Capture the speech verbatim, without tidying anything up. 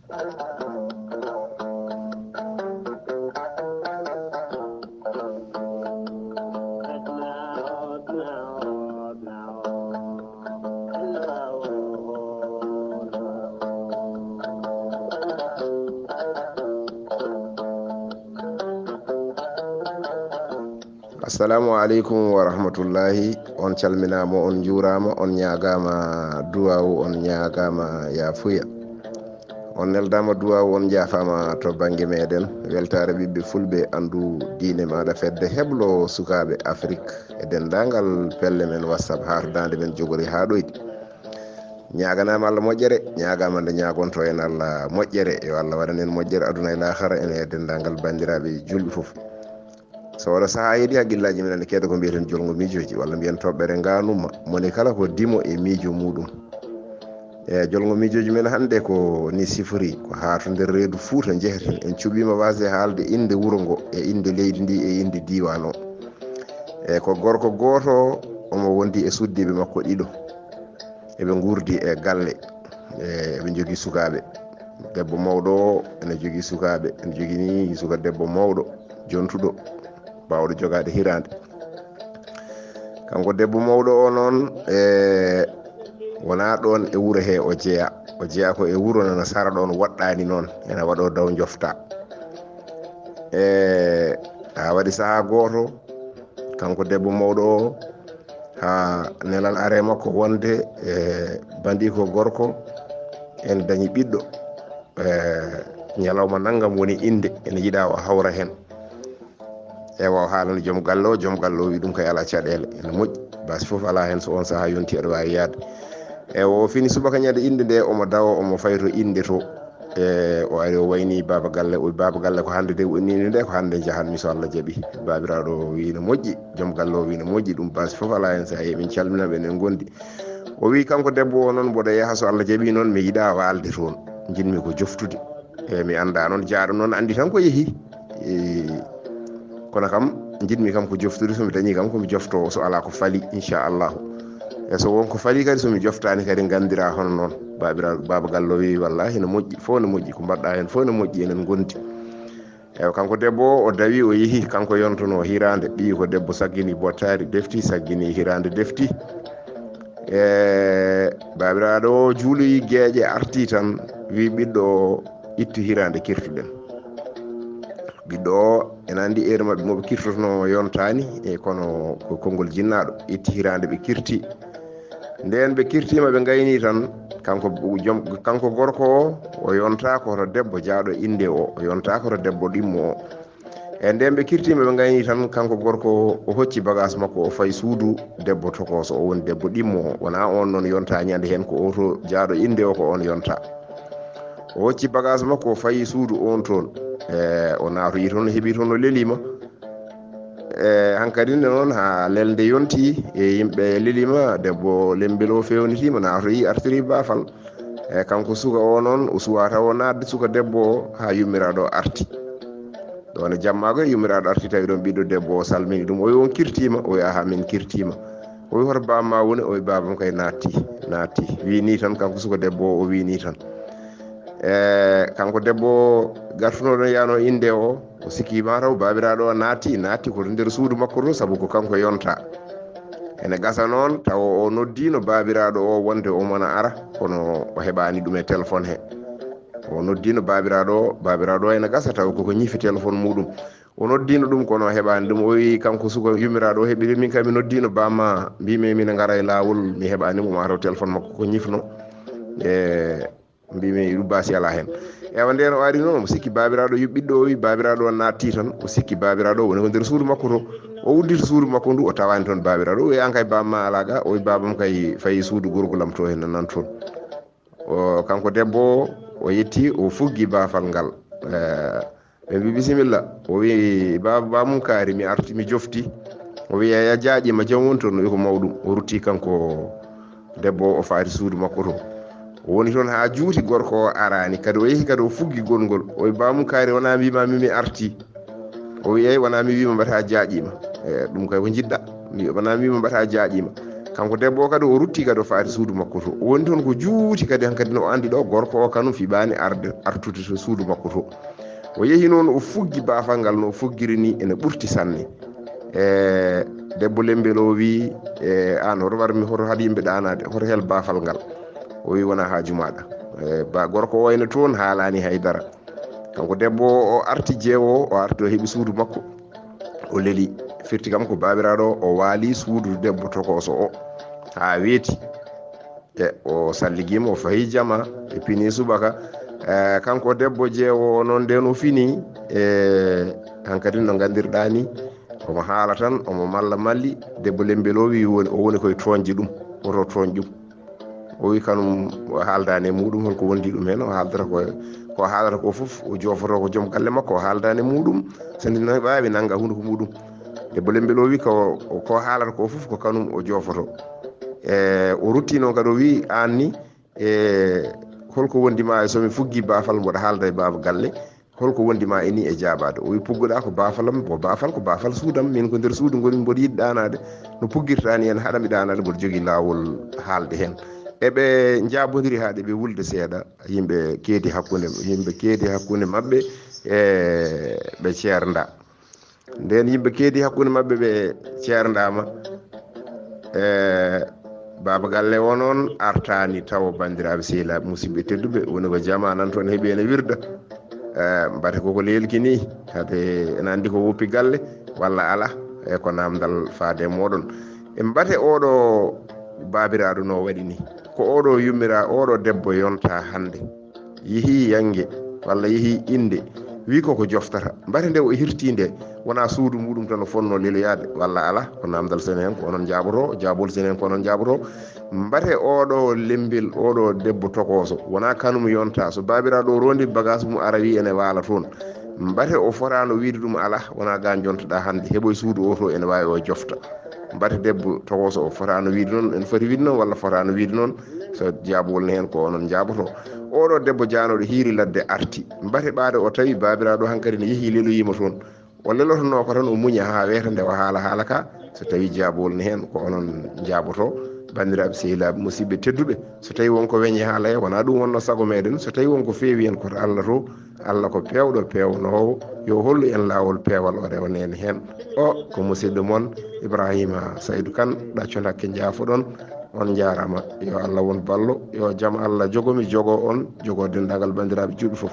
Assalamu aleykum wa rahmatullahi. On calminaama, on njuuraama, on ñaagaama duwaawu, on ñaagaama yaafuya. On neldaama duwaawu, on njaafaama to bannge meeɗen. Weltaare ɓiɓɓe fulɓe, anndu diine maaɗa fedde heblo sukaaɓe Afrik e denndaangal pelle men WhatsApp haa to daande men jogori haa ɗoyɗi. Ñaaganaama Allah moƴƴere, ñaagaama nde ñaagonto en Allah moƴƴere. Yo Allah waɗan en moƴƴere aduna e laakara en e denndaangal banndiraaɓe julɓe fof. So oɗo sahaa heedi, haqqillaaji men ene keeda ko mbiyeten jolngo miijooji, walla mbiyen toɓɓere ngaanuma. Moni kala ko dimo e miijo muuɗum. E jolngo miijooji men hannde ko ni sifori, ko haa to nder reedu Fuuta njeheten. En cuɓiima waasde haalde innde wuro ngo, e innde leydi ndi, e innde diiwaan o. E ko gorko gooto, omo wondi e suddiiɓe makko ɗiɗo. Eɓe nguurdi e galle, e eɓe njogii sukaaɓe. Debbo mawɗo o ene jogii sukaaɓe, ene jogii ni suka debbo mawɗo, jontuɗo, baawɗo jogaade hiraande. Kanko debbo mawɗo o noon, e wonaa ɗoon e wuro he o jeyaa. O jeyaa ko e wuro nana sara ɗoon, woɗɗaani noon, ene waɗoo daw njofta. E haa waɗi sahaa gooto, kanko debbo mawɗo o, haa nelal are makko wonde, e, bandiiko gorko ene dañi ɓiɗɗo, e, ñalawma nanngam woni innde, ene yiɗaa o hawra heen. Ewa, o haalani joom galle o, joom galle o wi ɗum kay alaa caɗeele, ene moƴƴi, baasi fof alaa heen, so on sahaa yonti aɗa waawi yahde. Ewa, o fini subaka ñande innde nde, omo dawa, omo fayto innde to. E, o ari o wayni baaba galle, o wi, "Baaba galle, ko hannde de woni innde nde, ko hannde njahanmi so Allah jaɓi." Baabiraaɗo o wi, "No moƴƴi." Joom galle o wi, "No moƴƴi." Ɗum baasi fof alaa heen, so a yehi, min calminama, enen ngondi. O wi, "Kanko debbo o noon, mboɗo yaha, so Allah jaɓi noon, mi yiɗaa waalde toon. Njiɗmi ko joftude. E, mi anndaa noon, jaaɗo noon anndi tan ko yehi." E, kono kam, njiɗmi kam ko joftude, so mi dañii kam ko mi joftoowo, so alaa ko fali, inchallahu. E so won ko fali kadi, so mi joftaani kadi, nganndiraa hono noon. Baabiraaɗo, baaba galle o wi, "Wallaahi no moƴƴi, fof no moƴƴi, ko mbaɗɗaa heen fof no moƴƴi, enen ngondi." Ewa, kanko debbo o, o dawi, o yehi, kanko yontono hiraande, ɓiyi ko debbo saggini bottaari defti, saggini hiraande defti. E, baabiraaɗo o juuloyi geeƴe, arti tan, wi ɓiɗɗo o, "Ittu hiraande kirtuɗen." Ɓiɗɗo o, ene anndi heure maɓɓe mo ɓe kirtotonoo yontaani, e kono ko konngol jinnaaɗo, itti hiraande ɓe kirti. Ndeen ɓe kirtiima, ɓe ngayni tan, kanko joom, kanko gorko o, o yontaa ko to debbo jaaɗo innde o, o yontaa ko to debbo ɗimmo o. E ndeen ɓe kirtiima, ɓe ngayni tan, kanko gorko o, o hocci bagaas makko, o fayi suudu debbo tokooso o, woni debbo ɗimmo o. Wonaa oon noon yontaa ñande heen, ko o to jaaɗo innde o, ko oon yontaa. O hocci bagaas makko, o fayi suudu oon toon. E, o naatoyi toon, o heɓi toon, o leliima. E, hankadi nde noon, haa lelde yonti, e yimɓe leliima, debbo lembel o feewnitiima, naatoyi, artiri baafal. E, kanko suka o noon, o suwaa taw o naatde suka debbo o, haa yummiraaɗo o arti. Ɗoon e jammaago, e yummiraaɗo arti, tawi ɗoon ɓiɗɗo debbo o salmini ɗum. O wi, "On kirtiima?" O wi, "Aha, min kirtiima." O wi, "Hoto baaba ma woni?" O wi, "Baaba am kay naatti, naatti." Wi nii tan, kanko suka debbo o, o wi nii tan. E, kanko debbo o gartunoo ɗoon, yaanoo innde o, o sikki mataw baabiraaɗo o naatti, naatti ko to nder suudu makko to, sabu ko kanko yontaa. Ene gasa noon, tawa o noddiino baabiraaɗo o wonde omo na ara, kono o heɓaani ɗum e téléphone he. O noddiino baabiraaɗo o, baabiraaɗo o ene gasa, tawa koko ñifi téléphone muuɗum. O noddiino ɗum, kono o heɓaani ɗum. O wi kanko suka yummiraaɗo o, heɓi de, "Min kay mi noddiino baaba ma, mbiimi min ngara e laawol, mi heɓaani mo, mataw téléphone makko ko ñifno." E, mbiimi ɗum baasi alaa heen. Ewa, ndeen o ari noon, omo sikki baabiraaɗo yuɓɓiɗɗo o, wi baabiraaɗo o naatti tan, o sikki baabiraaɗo o woni ko nder suudu makko to. O udditi suudu makko ndu, o tawaani toon baabiraaɗo. O wi, "Aan kay baaba ma alaa ga?" O wi, "Baaba am kay fayi suudu gorgol am to, heen nan toon." O, kanko debbo o, o yetti, o fuggi baafal ngal. E, ɓe mbi, "Bisimilla." O wi, "Baaba, baaba mum kaari, mi arti, mi jofti." O wi, "Eya, jaaƴiima, jam woni toon?" O wi, "Ko mawɗum." O rutti kanko debbo o, o faati suudu makko to. O woni toon haa juuti, gorko o araani. Kadi o yehi kadi, o fuggi gonngol. O wi, "Baaba mum kaari, wonaa mbiima mi, mi arti?" O wi, "Eey, wonaa mi wiima mbata jaaƴiima." E, ɗum kay ko njiɗɗa. Mbi, "Wonaa mi wiima mbata jaaƴiima." Kanko debbo o kadi o rutti kadi o faati suudu makko to. O woni toon ko juuti kadi hankadi no o anndi ɗo gorko o kanum fiɓaani arde artude to suudu makko to. O yehi noon o fuggi baafal ngal no o fuggiri ni ene ɓurti sanne. E debbo lembel o wi, e an hoto warmi hoto haɗi yimɓe ɗaanaade hoto hel baafal ngal. O wi wona haaju maɗa. E ba gorko o ene toon haalani haydara. Kanko debbo o arti jeewo o arti o heɓi suudu makko. O leli firti kam ko baabiraaɗo o waali suudu debbo tokooso o haa weeti. E o salligiima o fayi jama e pini subaka. E kanko debbo jeewo o noon nden o fini. E hankadi no nganndirɗaa ni omo haala tan omo malla malli. Debbo lembel o wi woni o woni koye tooñde ɗum. Woto tooñ ɗum. O wi kanum o haaldaani e muɗum holko wondi ɗum heen o haaldata ko ko haalata ko fof o joofoto ko joom galle makko o haaldaani e muɗum. So ndi no waawi nannga hunuko muɗum. Debbo lembel o wi ko ko haalata ko fof ko kanum o joofoto. E o rutti noon kadi o wi an ni e holko wondi ma e somi fuggi baafal mboɗa haalda e baaba galle. Holko wondi ma e ni e jaabaade o wi pugguɗa ko baafalam ko baafal ko baafal suudam min ko nder suudu ngoni mboɗo yiɗi ɗaanaade. No puggirta ni en haɗami ɗaanaade mboɗo jogii laawol haalde heen. Eɓe njaabodiri haa ɗe ɓe wulde seeɗa. Yimɓe keedi hakkunde yimɓe keedi hakkunde maɓɓe e ɓe ceernda. Nden yimɓe keedi hakkunde maɓɓe ɓe ceerndaama. E baaba galle o noon artaani taw banndiraaɓe sehilaaɓe musidɓe tedduɓe woni ko jama nan toon heɓi ene wirda. E mbate koko leelki ni hade ene anndi ko woppi galle walla ala. E ko namdal faade e moɗon. E mbate oɗo baabiraaɗo no waɗi ni ko oɗo yummira oɗo debbo yonta hannde. Yehi yange walla yehi innde wi koko joftata mbate nde o hirti nde wona suudu muɗum tan o fonno leloyaade walla ala ko namdal sene heen ko onon jaaboto jaabol sene heen ko onon jaaboto. Mbate oɗo lembel oɗo debbo tokoso wona kanum yonta so babiraɗo o rondi bagage mum ara wi ene waala toon. Mbate o fotano wiide ɗum ala wona ga jontoɗa hannde heɓoy suudu o to ene wawi o jofta. Mbate debbo tokoso o fotano wiide noon ene foti wiide noon walla fotano wiide noon. So jaabowol ne heen ko onon njaaboto oɗo debbo jaanoɗo hiiri ladde arti mbate ɓaade o tawi baabiraaɗo hankadi ne yehi leloyima toon. O lelotonoo ko tan o muña haa weeta nde o haala haala ka. So tawi jaabowol ne heen ko onon njaaboto banndiraaɓe sehilaaɓe musidɓe tedduɓe. So tawi wonko weñi haala he wona ɗum wonno sago meɗen so tawi wonko feewi en koto allah to. Allah ko peewɗo peewnoowo yo hollu en laawol peewal o rewaneni heen. O ko musidɗo mon Ibrahima Saydu Kan ɗacco dakke njaafoɗon. On njaarama yo allah won ballo yo jam allah jogomi jogo on jogo denndaangal banndiraaɓe juuɓe fof.